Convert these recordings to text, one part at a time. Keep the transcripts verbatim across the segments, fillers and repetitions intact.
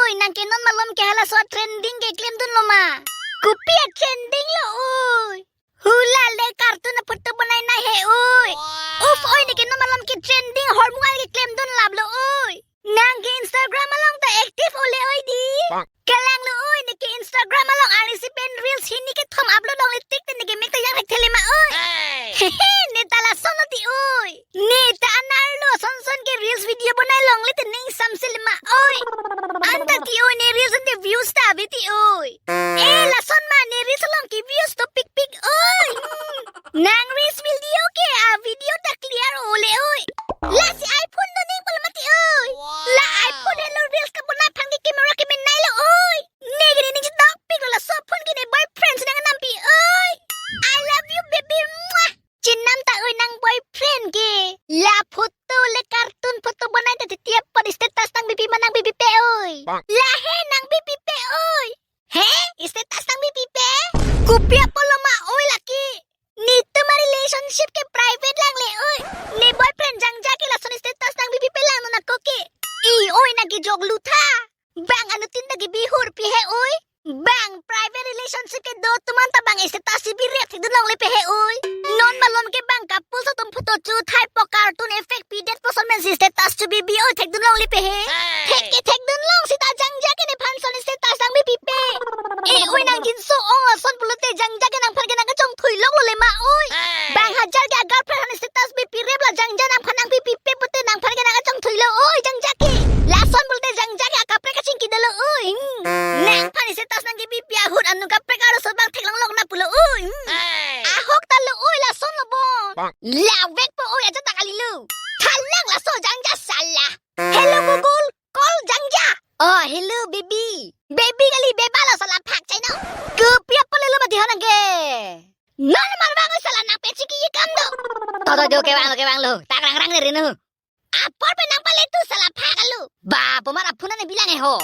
Nang ke non malom ke halaso trending ke klemdunlo ma? Kopi a trending lo oi. Hula le cartoon a photo bonai nai he oi. Uf oi, ne ke non malom ke trending hormonal ke klemdun laplo oi. Nang ke Instagram along ta active ole oi di. Kelang lo oi, ne ke Instagram along arnisi pen reels hini kethom upload longle tik te ne ke mek ta yang thek thele ma oi. Hehe, ne ta lason lo ti oi. Ne ta anerlo son son ke reels video bonai longle te ning samse le ma oi. Anta ti oi, ne reels ante views ta ave ti oi. Eh, lason ma ne reels along ke views to pikpik oi. Nang reels video ke a video ta clear ole oi. Lasi iPhone do ning pala mati oi. La iPhone helo reels kebonai aphan ke camera kemenei lo oi. Ne ke ne ning chedokpik lo, laso phone ke ne boyfriend si nang nampi oi. I love you baby. Mwah. Chinam ta oi nang boyfriend ke. La photo le cartoon photo bonai ta titi apot status nangpipi ma nangpipipe oi. La he nangpipipe oi. He? Status nangpipipe? Kopi apotlo ma oi lake. Netum a relationship ke private langle oi. Ne boyfriend jangja ke lason status nangpipipe lang non ako ke. I oi, nang kejok lutha. Bang anuttin ta kebi hurpi he oi. Bang private relationship kedo atum anta bang status chebirep thekdun longle pe he oi. Non malom ke bang couples atum photo chu thaipo, cartoon effect pidet po son pensi status chebibi oi, thekdun longle pe he. Thek ke thekdun long seta jangja ke nephan son status nangpipipe. Eh oi, nang jinso ong lason pulote jangja ke nangphan ke nang kachongthui loklo le ma oi. Bang hajar ke a girlfriend aphan status bipirep la jangja nangphan nangpipipe pute nangphan ke nang kachongthui lo oi jangja ke. Lason pulote jangja ke akaprek kachingki dolo oi. Hmm. Nangphan status nangkebipi ahut anu kaprek arloso bang theklong long na pulo oi. Hmm. Ahok ta lo oi, lason lo bon. La vekpo oi, ajat ta kalilo. Thalang laso jangja sala. Hello Google, call jangja. Oh, hello baby. Baby kali, beba lo, sala phak chaino. Kopi apot lelo mati ho nang ke. Non mar bang sala nang pechiki ye kam do. Toto jo, kevanglo, kevanglo. Takrang rang ne rino. Apor pen nang pale tu sala phak alu. Ba, pomar aphun ne bilang e ho.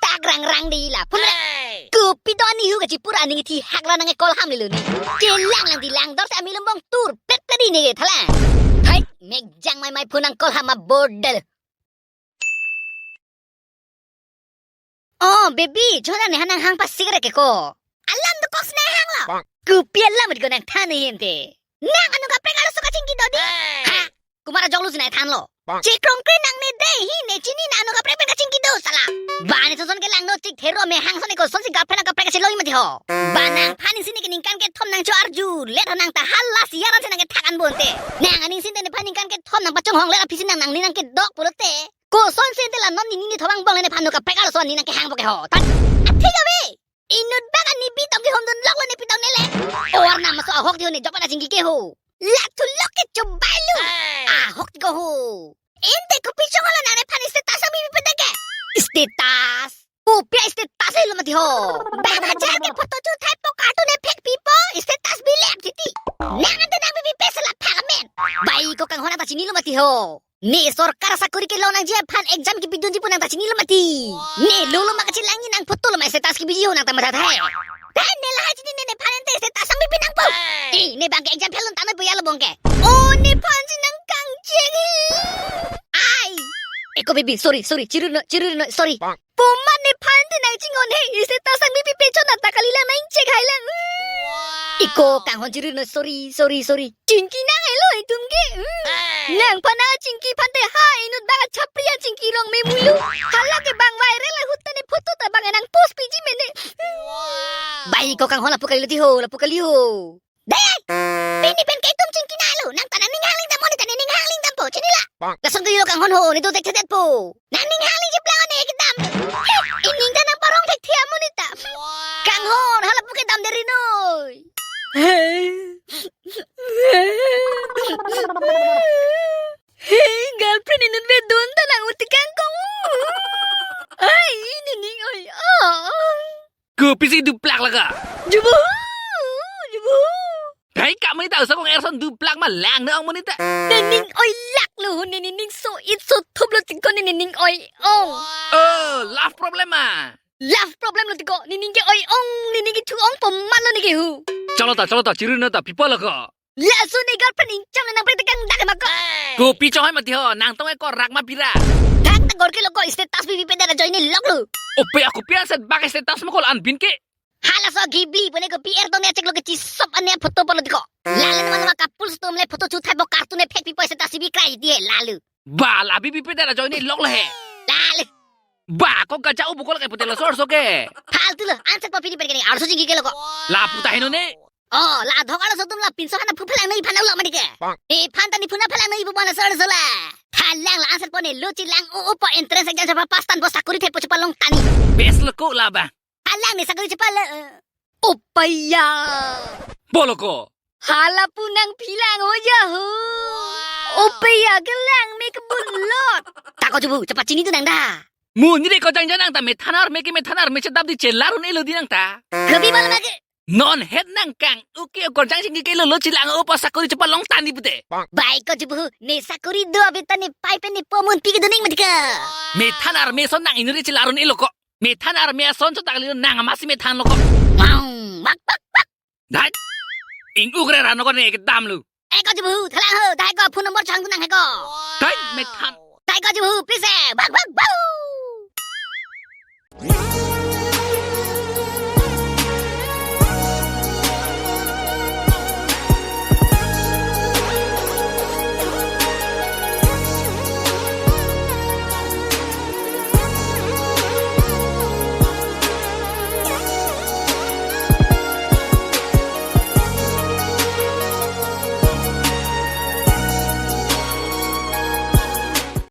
Takrang rang di la phun re. Kopi do ani hu kachipur aning thi hak lo nang e call ham lelo ni. Kelang lang di langdor si amilum bong tur pet pet di ne ke thalang. Hai, mek jang mai mai phun nang call ham ma bodel. Oh, baby, chona ne hanang hang pasik re ke ko. Alam do kos ne hang lo. Kopi alam di ko nang than ne him te. Nang anu kaprek arloso kachingki do di. Ha? Kumara jok lu sinai thanlo. Chekrong kre nang ne dei hi, ne chini nang anu kaprek pen kachingki do sala. Ba ne son son kelang do, chik thero me hang son ne ko son si girlfriend kaprek kachiloi mati ho. Ba nangphan isi ne ke ningkan kethom nang cho arju. Let ho nang ta hala siaran si nang kethak an bonte. Nang aning sin te nephan ningkan kethom nang pachong hong let aphi si nang nang ni nang kedok pulote. Koson sente la non nini ni thobang bong le nephan anu kaprek arloso ni nang kehang po ke ho. Tan. Athik ave. Inut bak ani bi tong kehom dun lok lo ne pitong ne le. Or na maso ahok di ho ne jopan achingki ke ho. La thulok ke chobai lu. Ahok ti ko ho. Ente kopi chong lo nang nephan status nangpipipe te ke. Status. Kopi a status lo mati ho. Bang hajar ke photo chu thaipo, cartoon effect pipo, status bilek titi. Nang ante nangpipipe sala phak amen. Bai ko kanghon ta chinilo mati ho. Ne sorkar sakori kelong nangji aphan exam kepidunji pu nang ta chinilo mati. Ne lolo ma kachelangji nang photo lo ma status kebi ho nang ta matha thai. Hai ne lahai chini ne nephan ante status nangpipi nangpo. Eh, ne bang ke exam fail un tanoi po ya lo bong ke. Oh, nephan si nang kangcheng he. Ai. Eko baby, sorry, sorry, chiru no, chiru no, sorry. Poma nephan te nang chinghon he, status nangpipipe chona ta kali lang nang chek hai lang. Eko kanghon chiru no, sorry, sorry, sorry. Chingki nang helo itum ke. Hmm. Nangphan a chingki aphan te ha inut bak a chapri a chingki rong me mulu. Hala ke bang viral ahut ta ne photo ta bang nang post piji mene. Bai ko kanghon lapu kali lo ti ho, lapu kali ho. Dei! Pini pen ke itum chingki nang lo, nang ta nang ning hangling dam, moni ta ne ning hangling dampo, chinilo. Lason ke yo kanghon ho, ne do thekthedet po. Nang ning hangling chiplang ne kedam. He, ining ta nang parong thekthe moni ta. Kanghon, hala pu kedam deri noi. Hey, girlfriend inut ve dun ta nang uti kangkong. Ai, ne ning oi ong. Kopisi duplak lake. Jubu, jubu. Hai ka moni ta usa kong erson duplak ma lang na ong moni ta. Ne ning oi lak lo, ne ning so it so thup lo ti ko ne ning oi ong. Oh, love problem ma. Love problem lo ti ko, ne ning ke oi ong, ne ning ke thu ong po ma lo ne ke hu. Chalo ta, chalo ta, chiru no ta, pipo lo ko. Laso ne girlfriend ingcham ne nangpre tekang dak ma ko. Kopi choi mati ho, nangtum ekor rak ma pira. Dak ta gor ke lo ko, status bi pipedet ajoine lok lo. Ope ako pi anset bak status ma ko la-an bin ke. Hala so Ghibli pone ko P R tong ne chek lo ke chisop ane photo polo diko. Lale nama nama couple stum le photo chuthai po cartoon effect pipo status bi krai di he lalu. Ba la bi pipedet ajoine lok lo he. Lale. Ba ko gaja ubu ko lake pute laso arso ke. Faltu lo, anset po pini perkene arso jingki ke lo ko. Lapu ta heno ne. Oh, la dhok arso tum la pinso hana phu phalang noi phan ulo mati ke. E phan tani phuna phalang noi ibu bona sor sola. Thalang la anset po ne lo chilang o o po entrance exam chapa pass tan po sakuri the po chupa long tani. Bes lo ko la ba. Thalang ne sakuri chupa le. Opaya. Bolo ko. Hala pu nangphilang ho ya ho. Opaya kelang me kebulot. Ta ko chubu, chapa chini tu nang da. Mu ni de ko jang jang nang ta methan arme ke methan arme chedap di chelar un-elo di nang ta. Kebi bal ma ke. Non het nang kang uke ko jang chingki ke lo lo chilang o po sakuri chupa long tani pute. Bai ko chubu, ne sakuri do abita ne pai pen ne po mun pi ke doning mati ke. Methan arme son nang inuri chelar un-elo ko. Methan arme ason so takli nang amasi methan lo ko. Mau, bak bak bak. Dai. Ing ukre rano ko ne kedam lu. Eh ko chubu, thalang ho, dai ko phone number chang tu nang he ko. Dai methan. Dai ko chubu, please eh, bak bak bak.